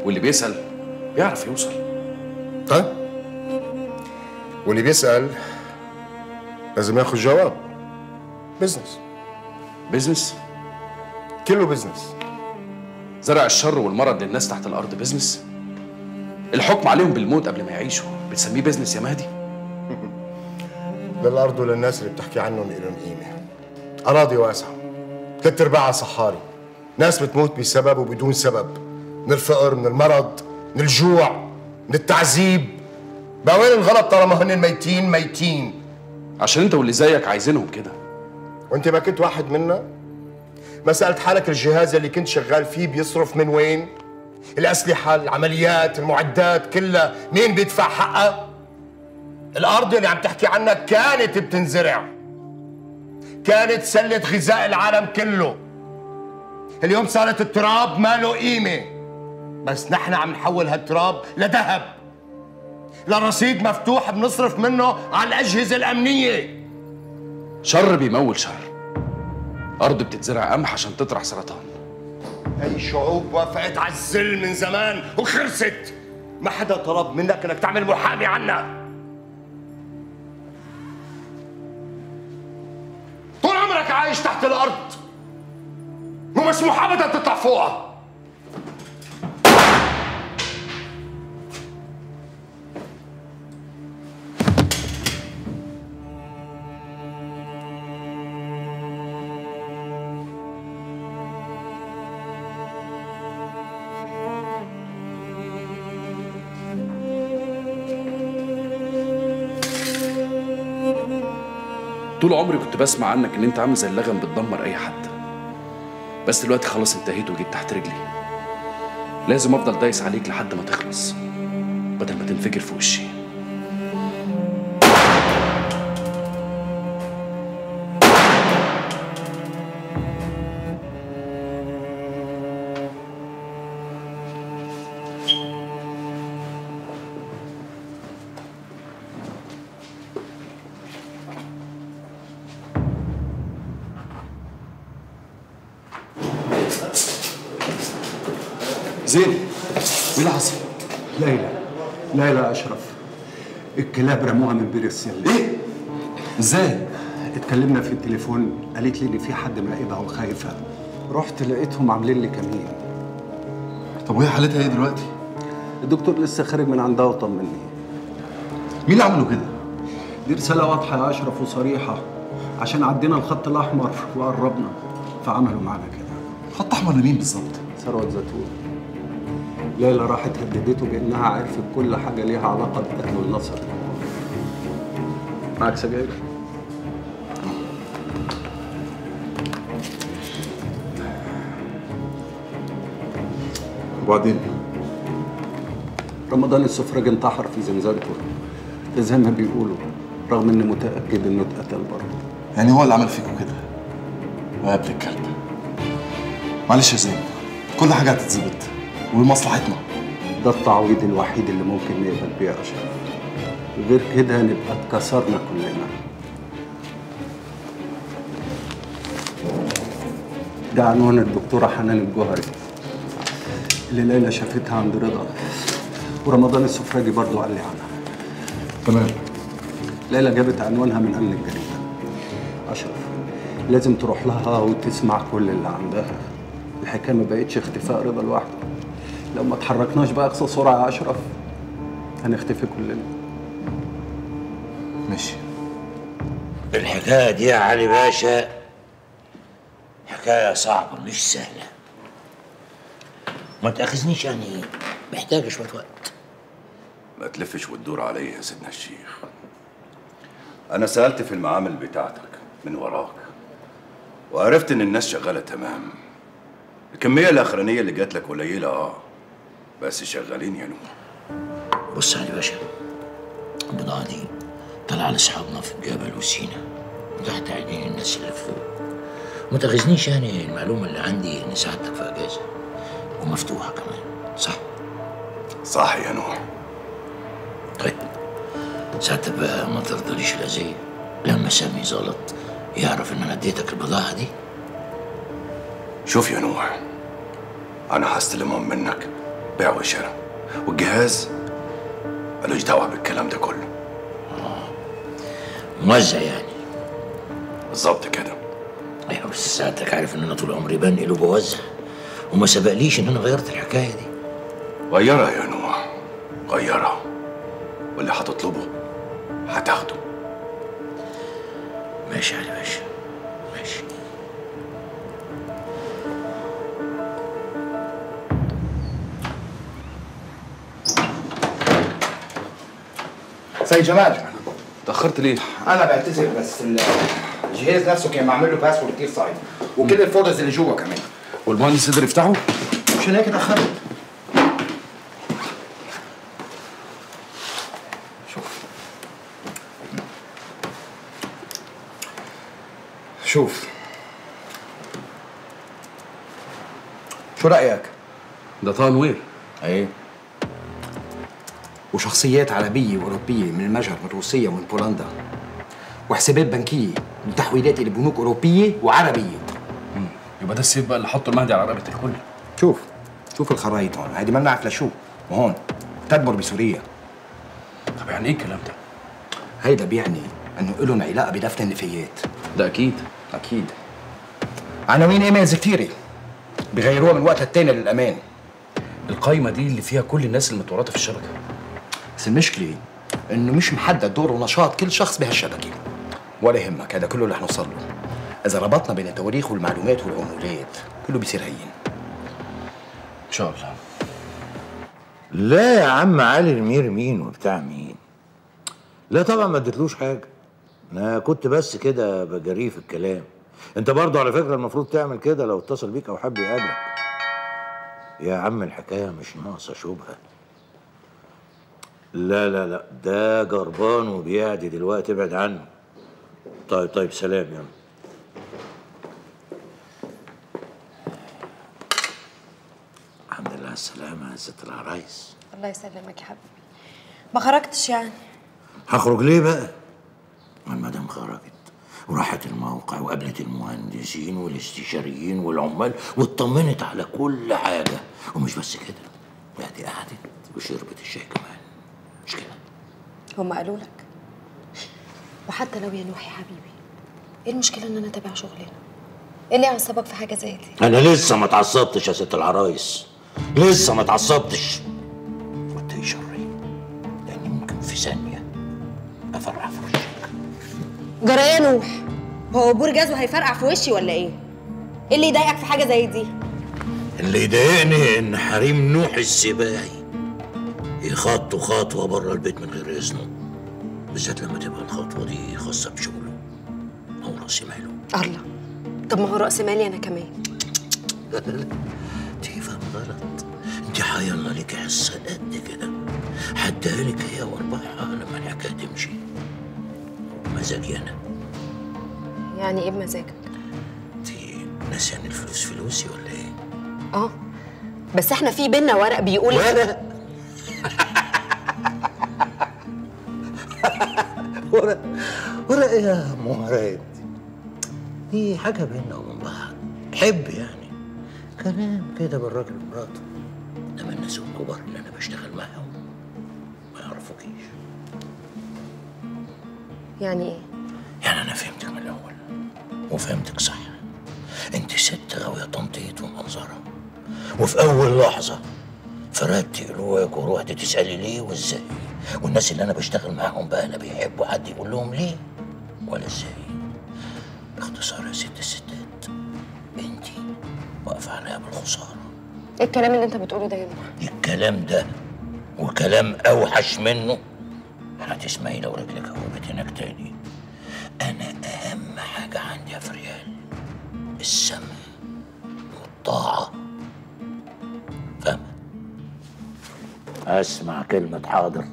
واللي بيسأل بيعرف يوصل. طيب، واللي بيسأل لازم ياخذ جواب. business. business؟ كله business. زرع الشر والمرض للناس تحت الأرض business؟ الحكم عليهم بالموت قبل ما يعيشوا بتسميه business يا مهدي؟ للأرض وللناس اللي بتحكي عنهم إلهم قيمة. أراضي واسعة، 3/4 صحاري، ناس بتموت بسبب وبدون سبب، من الفقر، من المرض، من الجوع، من التعذيب. بقى وين الغلط طالما هن ميتين ميتين؟ عشان انت واللي زيك عايزينهم كده. وانت ما كنت واحد منا؟ ما سألت حالك الجهاز اللي كنت شغال فيه بيصرف من وين؟ الأسلحة، العمليات، المعدات كلها مين بيدفع حقها؟ الأرض اللي عم تحكي عنها كانت بتنزرع، كانت سلة غذاء العالم كله. اليوم صارت التراب ما له قيمة، بس نحن عم نحول هالتراب لذهب، لرصيد مفتوح بنصرف منه على الأجهزة الأمنية. شر بيمول شر. أرض بتتزرع قمح عشان تطرح سرطان. هي شعوب وافقت على الذل من زمان وخرست. ما حدا طلب منك انك تعمل محامي عنا. طول عمرك عايش تحت الأرض، مو مسموح أبدا تطلع فوقها. طول عمري كنت بسمع عنك ان انت عامل زي اللغم بتدمر اي حد، بس دلوقتي خلاص انتهيت وجيت تحت رجلي. لازم افضل دايس عليك لحد ما تخلص، بدل ما تنفجر في وشي. زين، ايه اللي حصل؟ ليلى، ليلى اشرف الكلاب رموها من بير السلم. ايه؟ ازاي؟ اتكلمنا في التليفون، قالت لي ان في حد مراقبها وخايفة. رحت لقيتهم عاملين لي كمين. طب وهي حالتها ايه دلوقتي؟ الدكتور لسه خارج من عندها وطمني. مين اللي عمله كده؟ دي رسالة واضحة يا اشرف وصريحة، عشان عدينا الخط الاحمر وقربنا فعملوا معانا كده. خط احمر لمين بالظبط؟ ثروت زيتون. ليلى راحت هددته بانها عرفت كل حاجة ليها علاقة بقتله النصر. معاك سجاير؟ وبعدين؟ رمضان السفرجي انتحر في زنزانته زي ما بيقولوا، رغم اني متاكد انه اتقتل برضه. يعني هو اللي عمل فيكم كده؟ يا ابن الكلب. معلش يا زين، كل حاجة هتتظبط ولمصلحتنا. ده التعويض الوحيد اللي ممكن نقبل بيه يا اشرف، غير كده نبقى اتكسرنا كلنا. ده عنوان الدكتورة حنان الجوهري اللي ليلى شافتها عند رضا، ورمضان السفرجي برضه قال لي عنها. تمام. ليلى جابت عنوانها من امن الجريدة. اشرف لازم تروح لها وتسمع كل اللي عندها. الحكاية ما بقتش اختفاء رضا لوحده. لو ما اتحركناش بأقصى سرعة يا أشرف هنختفي كلنا. ماشي. الحكاية دي يا علي باشا حكاية صعبة مش سهلة. ما تأخذنيش، يعني محتاجة شوية وقت. ما تلفش وتدور عليا يا سيدنا الشيخ. أنا سألت في المعامل بتاعتك من وراك وعرفت إن الناس شغالة تمام. الكمية الأخرانية اللي جات لك قليلة، بس شغالين يا نور. بص يا علي باشا، البضاعة دي طالعة لأصحابنا في الجبل وسينا وتحت عينين الناس اللي فوق. ما تغزنيش، يعني المعلومة اللي عندي إن سعادتك في أجازة ومفتوحة كمان، صح؟ صح يا نور. طيب ساعتها بقى ما ترضليش الأذية لما سامي زلط يعرف إن أنا اديتك البضاعة دي. شوف يا نوح، أنا هستلمهم منك بيع وشراء، والجهاز ملوش دعوه بالكلام ده كله. موزع يعني؟ بالظبط كده. ايوه بس ساعتك عارف ان انا طول عمري بنقل وبوزع، وما سبقليش ان انا غيرت الحكاية دي. غيرها يا نوح، غيرها، واللي هتطلبه هتاخده. ماشي يا علي باشا، ماشي. سيد جمال، اتأخرت ليه؟ أنا بعتذر بس الجهاز نفسه كان معمول له password كتير صعب، وكل ال folders اللي جوا كمان. والمهندس قدر يفتحه؟ عشان هيك اتأخرت. شوف شوف، شو رأيك؟ ده طه نوير. ايه، وشخصيات عربية وأوروبية من المجر، من روسيا ومن بولندا، وحسابات بنكية وتحويلات إلى بنوك أوروبية وعربية. يبقى ده السيف بقى اللي حطه المهدي على رقبة الكل. شوف شوف الخرايط هون، هيدي ما بنعرف لشو، وهون تدمر بسوريا. طب يعني إيه الكلام ده؟ هيدا بيعني إنه إلهم علاقة بدفن النفايات. ده أكيد. أكيد. عناوين emails كتيرة بغيروها من وقت للتاني للأمان. القايمة دي اللي فيها كل الناس المتورطة في الشبكة. بس المشكلة إنه مش محدد دور ونشاط كل شخص بهالشبكة. ولا يهمك، هذا كله اللي رح نوصل له. إذا ربطنا بين التواريخ والمعلومات والعمولات كله بيصير هين. إن شاء الله. لا يا عم علي المير مين وبتاع مين؟ لا طبعا ما اديتلوش حاجة. أنا كنت بس كده بجريه في الكلام. أنت برضه على فكرة المفروض تعمل كده لو اتصل بيك أو حب يقابلك. يا عم الحكاية مش ناقصة شبهة. لا لا لا، ده جربان وبيعدي دلوقتي، ابعد عنه. طيب طيب، سلام يلا. الحمد لله على السلامة يا ست العرايس. الله يسلمك يا حبيبي. ما خرجتش يعني؟ هخرج ليه بقى؟ ما المدام خرجت وراحت الموقع وقابلت المهندسين والاستشاريين والعمال واطمنت على كل حاجة، ومش بس كده، لا دي قعدت وشربت الشاي كمان. مش كده؟ هما قالوا لك؟ وحتى لو يا نوح يا حبيبي، ايه المشكلة ان انا اتابع شغلنا؟ ايه اللي يعصبك في حاجة زي دي؟ أنا لسه ما اتعصبتش يا ست العرايس، لسه ما اتعصبتش. واتقي شري، لأني ممكن في ثانية أفرقع في وشك. جرى يا نوح، هو بور جازو هيفرقع في وشي ولا ايه؟ ايه اللي يضايقك في حاجة زي دي؟ اللي يضايقني إن حريم نوح السباعي يخطوا خطوة بره البيت من غير إذنه، بالذات لما تبقى الخطوة دي خاصة بشغله أو رأس ماله. الله، طب ما هو رأس مالي أنا كمان. لا لا لا، أنت فاهمة غلط، أنت حيالله ليكي حصة قد كده، هديها لك هي وأرباحها لما الحكاية تمشي. مزاجي أنا. يعني إيه بمزاجك؟ أنت ناسية إن الفلوس فلوسي ولا إيه؟ آه، بس إحنا في بينا ورق بيقول ورق؟ ورق ورق يا مهرات، دي حاجة بينا وبين بعض، حب يعني، كلام كده بالراجل ومراته. إنما الناس الكبار اللي أنا بشتغل معاهم ما يعرفوكيش. يعني إيه؟ يعني أنا فهمتك من الأول وفهمتك صح. أنت ست غاوية تنطيط ومنظرة، وفي أول لحظة فردتي قلوبك وروحتي تسألي ليه وإزاي. والناس اللي أنا بشتغل معاهم بقى لا بيحبوا حد يقول لهم ليه ولا إزاي. باختصار يا ست الستات، أنت واقفة عليا بالخسارة. إيه الكلام اللي أنت بتقوله ده يا نوح؟ الكلام ده وكلام أوحش منه هتسمعي لو رجلك هوبت هناك تاني. أنا أهم حاجة عندي يا فريال السمع والطاعة. فاهمة؟ أسمع كلمة حاضر.